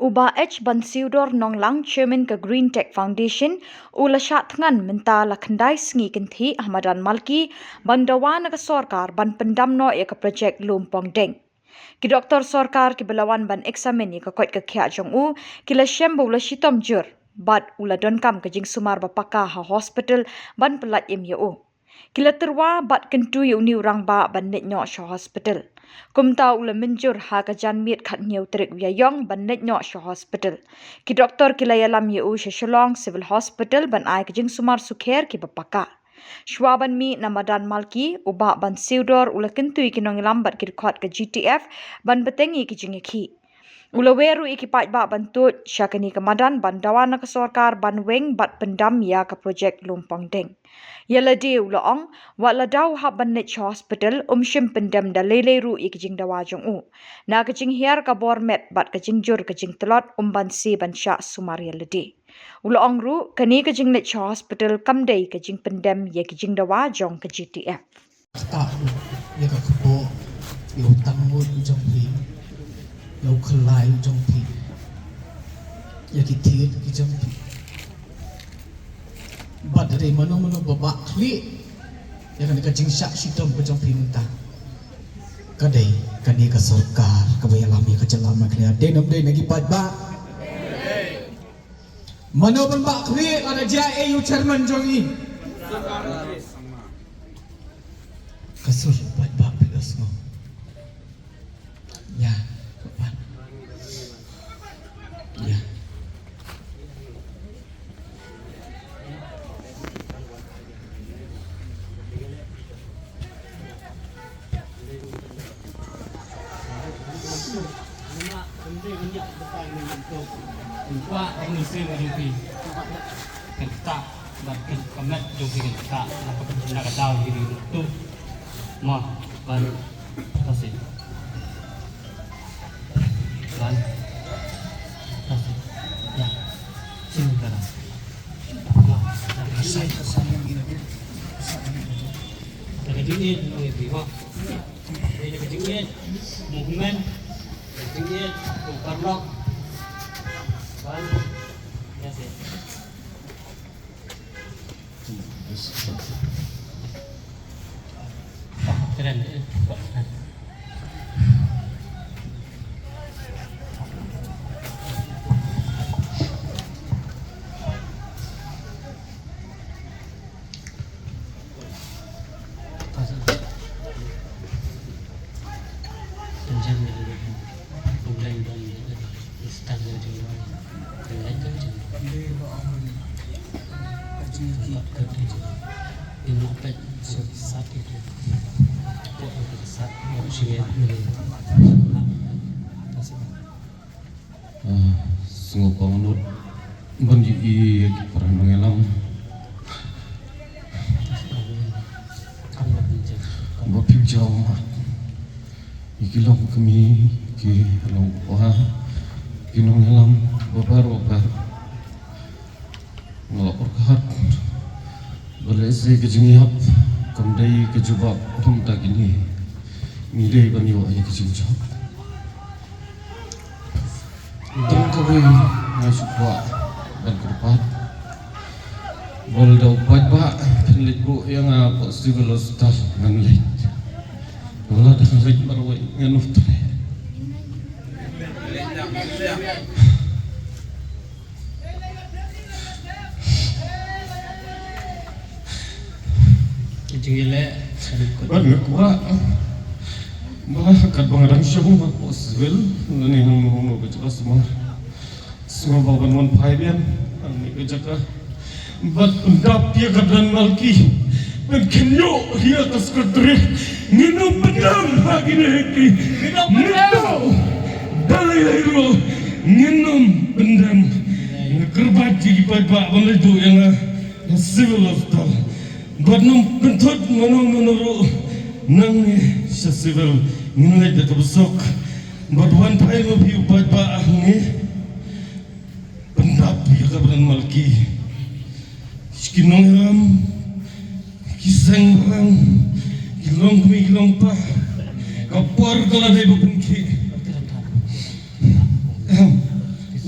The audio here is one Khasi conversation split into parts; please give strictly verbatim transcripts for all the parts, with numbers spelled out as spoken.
U Bah H Bansiewdor Nonglang, Chairman ka Green Tech Foundation, u la shah thngan mynta la khyndai sngi kynthih ha madan Malki ban dawa na ka sorkar ban pyndam noh ïa ka projek Lum Pongdeng. Ki doktor sorkar kiba la wan ban eksamin ïa ka koit ka khiah jong u ki la shem ba u la shitom jur bad u la donkam ka jingsumar ba paka ha hospital ban pyllait im ïa u. Ki la tyrwa bad kyntu ïa une u rangbah ban leit noh sha hospital. Kumta u la mynjur ha ka janmiet khathynñiew tarik u Ïaïong ban leit noh sha hospital. Ki doktor ki la ïalam ïa u sha Shillong Civil Hospital ban ai ka jingsumar sukher kiba paka. Shuwa ban mih na madan Malki, u Bah Bansiewdor u la kyntu ïa ki nongïalam bad ki dkhot ka G T F ban bteng ïa ki jingïakhih. U la wer ruh ïa ki paidbah ban tuid sha kane ka madan ban dawa na ka sorkar ban weng bad pyndam ïa ka projek Lum Pongdeng. Ïa lade u la ong, wat lada u hap ban leit sha hospital, um shym pyndem da lei lei ruh ïa ka jingdawa jong u. Na ka jinghiar ka bor met bad ka jingjur ka jingtlot, um banse ban shah sumar ïa lade. U la ong ruh, kane ka jingleit sha hospital kam dei ka jingpyndem ïa ka jingdawa jong ka G T F. Ktah ïa ka kpoh, ïa u tangmut u jong phi, ïa u khlai u jong phi, ïa ki thied ki jong phi. Bad dei mano mano ba bah khlieh ïa kane ka jingshah shitom ka jong phi mynta. Ka dei kane ka sorkar kaba ïalam ïa ka jylla Meghalaya. Dei ne ym dei na ki paidbah? Mano ban bah khlieh lada jia ei u chairman jong i? Ka sur paidbah phi da sngew. Ïa, paidbah. Ïa. Kan ktah, bad kan ka met jong phi kan ktah, na ka, na ka daw jong phi tu. Mo, ban, kasi. Ban, kasi. Ya. Sini, kanan. Mo, kasi. Kasi. Kasi. Kasi. Kasi. Kasi. Kasi. Kasi. Movement, tinggi, paralok. Wan. Ya, sih. Keren, eh. Ah, sngewbha ngut ban ïohi ïa ki para nongïalam ba phi jaw mad, ïa ki longkmie, ki longkpa, ki nongïalam babar babar. Nga la pyrkhat ba lehse ka jingïap kam dei ka jubab, kumta kine ngi dei ban ïoh ïa ka jingjop. Tang kawei nga shu kwah ban kyrpad ba lada u paidbah phin leit buh ïa nga hapoh Civil Hospital ngan leit. Lada ngan leit marwei ngan ym treh. Ka jingïaleh. Bad nga kwah ba katba nga dang shong hapoh Civil, lane hangno hangno ka jaka sumar, sngewbha ban wan phai biang hangne ka jaka. Bad pyndap ïa ka Bran Malki, ban kynjoh ïa ka Secretariat. Ngin ym pyndam ha kine ki. Ngin ym pyndam. Balei ruh ngin ym pyndam. Nga kyrpad ïa ki paidbah ban leit buh ïa nga ha Civil Hospital. Bad ngin ym pynthut mano mano ruh nangne sha Civil, ngin leit da kaba suk. Bad wan phai ma phi u paidbah hangne. Pyndap ïa ka Bran Malki. Ki nongïalam, ki seng bhalang, ki longkmie, ki longpa. Ka por ka la dei ba pynkhih. Ahem.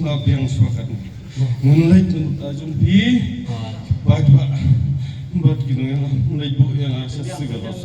Nga biang shuwa katne. Ngan leit mynta jong phi. Bad ba, bad ki nong ïa nga, leit buh ïa nga sha Sigalos.